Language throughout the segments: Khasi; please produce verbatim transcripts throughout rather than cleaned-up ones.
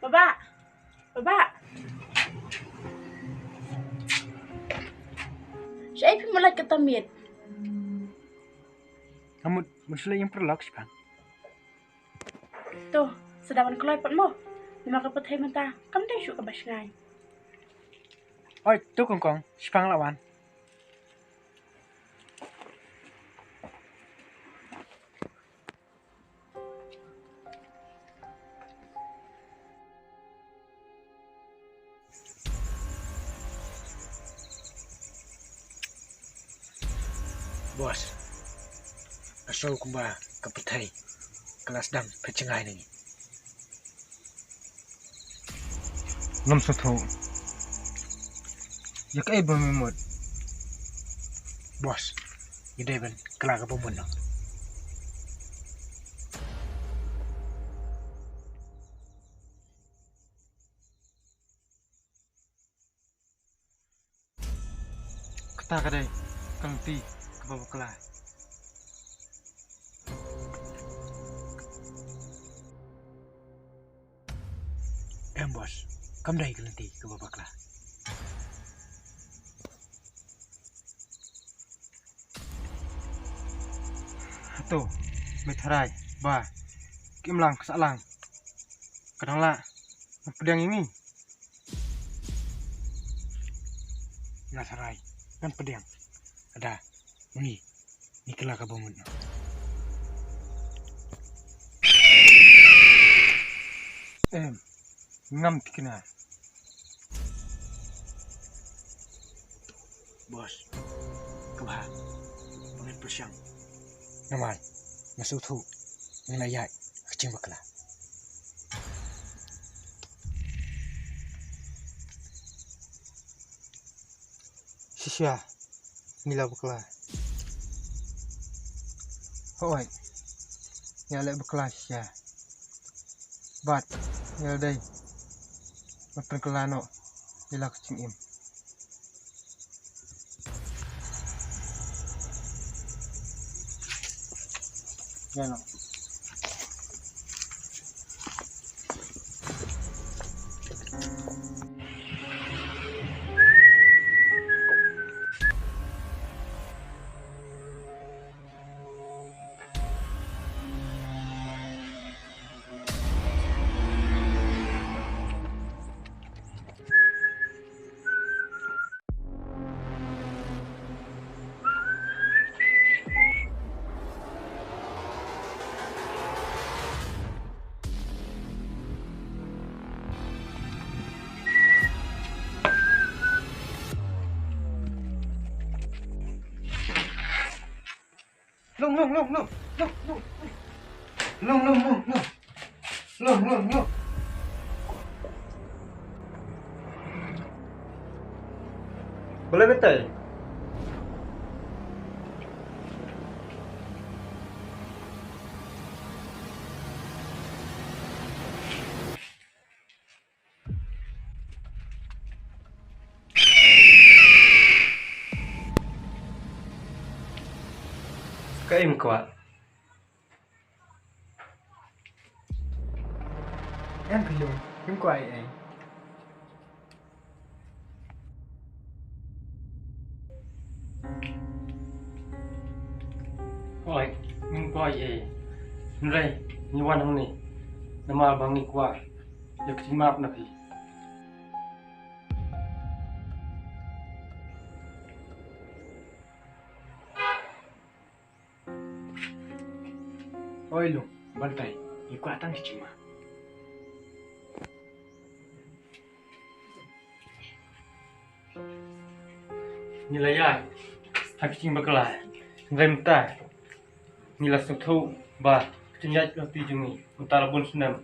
Baba, baba. Shaei phi mut lait katta miet? Nga mut, mut shu leit ïeng paralok shipang. To, sa da wan kloi pat mo. Namar ka pyrthei mynta kam dei shuh kaba shngaiñ. Oi, to kong kong, shipang la wan. Boss, nga sngew kumba ka pyrthei ka la sdang phet jngai na ngi. Ngam sngewthuh ïa kaei ba me mut. Boss, ngi dei ban kylla kaba mut noh. Kata ka dei ka lynti kaba bakla. Em boss, kam dei ka lynti kaba bakla. Hato me tharai ba ka imlang ka sahlang ka dang lah Pdiang ïa ngi. Nga tharai ngan pdiang. Ada, ngi, ngi kylla ka bamut noh. Em, ngam thikna. Boss, kaba ha, ba ngin pyrshang. Namar nga sngewthuh ngi la ïaid ha ka jingbakla. Shisha ngi la bakla. Hooid, ngi la bakla shisha. Bad ngi la dei ban pynkylla noh ïa la ka jingim. Ïa noh. Long, long, long, long. Long, long, long, long. Long, long, long. Balei mynta? Kaei em kwah? Em phi Lung, phim kwah ei ei? Hooid, ngim kwah ei ei. Hynrei ngi wan hangne namar ba ngi kwah ïa ka jingmap na phi. Oi Lung, Batai, ngi kwah tang ka jingmap. Ngi la ïaid ha ka jingbakla, hynrei mynta ngi la sngewthuh ba ka jingïaid lynti jong ngi mynta la bun snem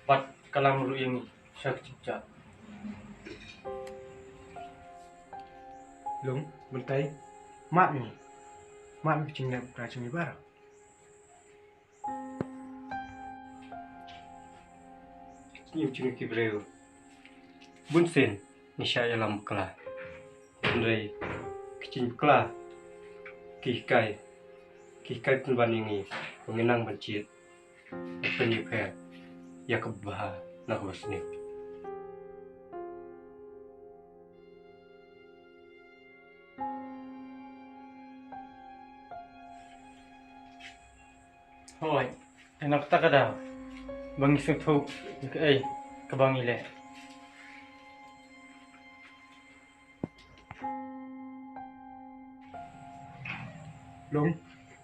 bad ka lam ruh ïa ngi sha ka jingjah. Lung, Batai, map ngi. Map ngi ka jingleh bakla jong ngi baroh. Ngi jong ngi ki briew, bunsien ngi shah ïalam bakla. Hynrei ki jingbakla ki hikai, ki hikai pynban ïa ngi ba ngin nang ban jied, ban pynïapher ïa kaba bha na kaba sniew. Hooid, na kata ka daw ba ngi sngewthuh ïa kaei kaba ngi leh. Lung,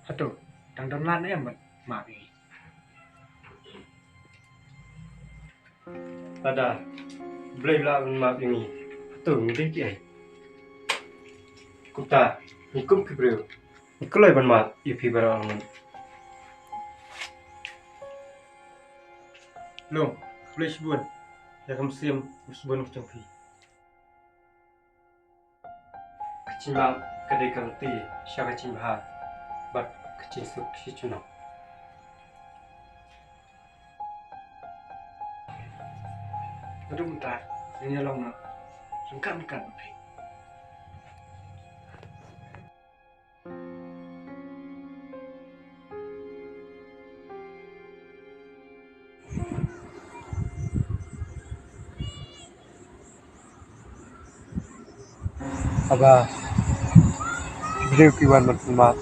hato dang don lad ne em ban map ïa ngi? Lada Blei u lah ban map ïa ngi, hato ngi dei kiei? Kumta ngi kum ki briew ngi kloi ban map ïa phi baroh arngut. Lung, khublei shibun ïa ka mynsiem sbun ka jong phi. Ka jingmap ka dei ka lynti sha ka jingbha bad ka jingsuk shi junom. Naduh mynta ngin ïalong noh ryngkat ryngkat bad phi. Haba ki briew ki wan ban pynmap,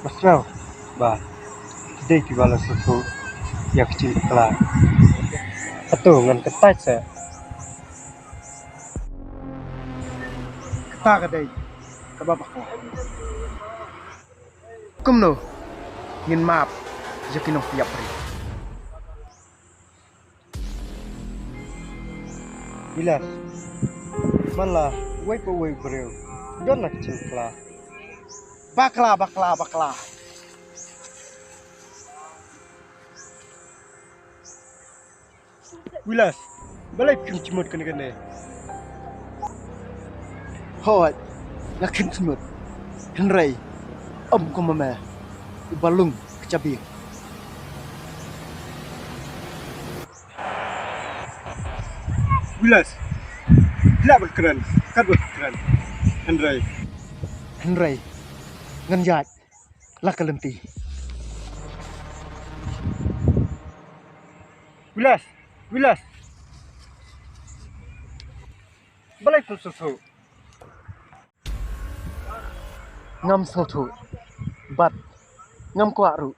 nga sngew ba ki dei kiba la sngewthuh ïa ka jingbakla. To ngan kyntait sa. Kata ka dei kaba bakla. Kumno ngin map ïa ki nongpynïap briew? Bilas, man la uwei pa uwei u briew don la ka jingkla. Bakla, bakla, bakla. Bilas, balei phi khlem jingmut kane kane? Hooid, nga khlem jingmut. Hynrei ym kum ma me uba lung ka jabieng. Bilas, lah ban kren katba kren. Hynrei, hynrei ngan ïaid la ka lynti. Bilas, Bilas, balei phim sngewthuh? Ngam sngewthuh bad ngam kwah ruh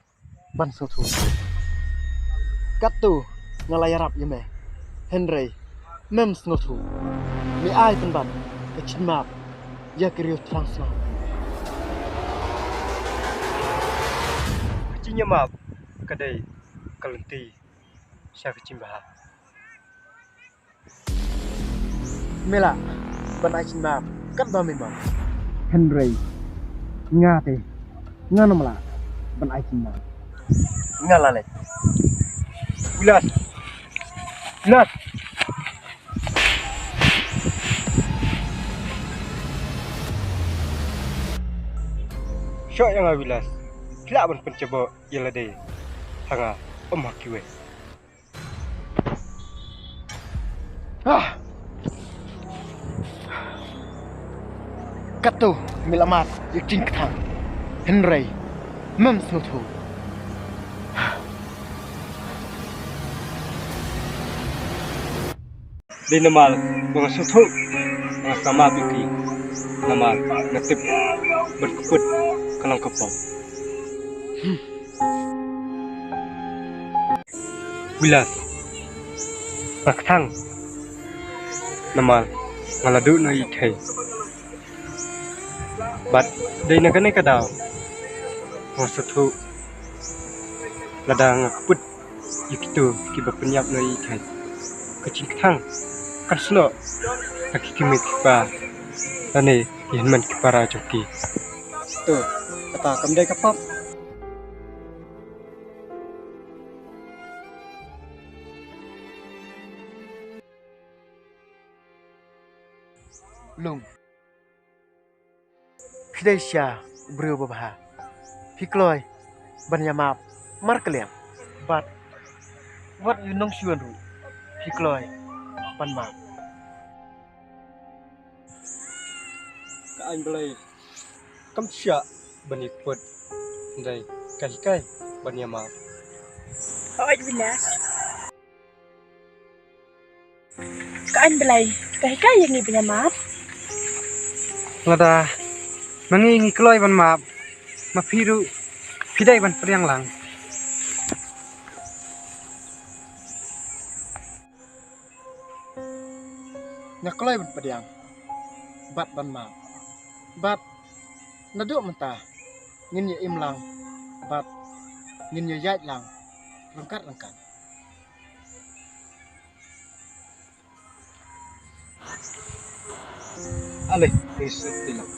ban sngewthuh. Katto nga la ïarap ïa me, hynrei mem sngewthuh. Me ai pynban ka jingmap ïa ki riew thrang shnong. Ka jingïamap ka dei ka lynti sha ka jingbha. Me lah ban ai jingmap katba me map, hynrei nga te ngan ym lah ban ai jingmap. Nga la leh. Bilas. Bilas. Shoh ïa nga Bilas. Lah ban pynjah bok ïa lade ha nga, ym ha kiwei. Ah! Katto me la mad ïa ka jingkthang, hynrei mem sngewthuh. Dei namar ba nga sngewthuh, nga sa map ïa ki. Namar nga tip ba ka kput ka long ka pop. Bilas, nga kthang namar nga la duh noh ïa i Thei. Bad dei na kane ka daw nga sngewthuh, lada nga kput ïa kito kiba pynïap noh ïa i Thei, ka jingkthang kan snoh ha ki kmie ki kpa lane ki hynmen ki para jong ki. To, kata kam dei ka pop. Lung, phi dei shisha u briew babha. Phi kloi ban ïamap markylliang. Bad wat ïa u nongshuwa ruh phi kloi ban map. Ka aiñ Blei kam shah ban ïakput, hynrei ka hikai ban ïamap. Hooid Bilas. Ka aiñ Blei ka hikai ïa ngi ban ïamap. Lada ma ngi ngi kloi ban map, ma phi ruh phi dei ban pdiang lang. Nga kloi ban pdiang bad ban map. Bad naduh mynta ngin ïa im lang bad ngin ïa ïaid lang ryngkat ryngkat. Ale, ngi sngewthuh lang.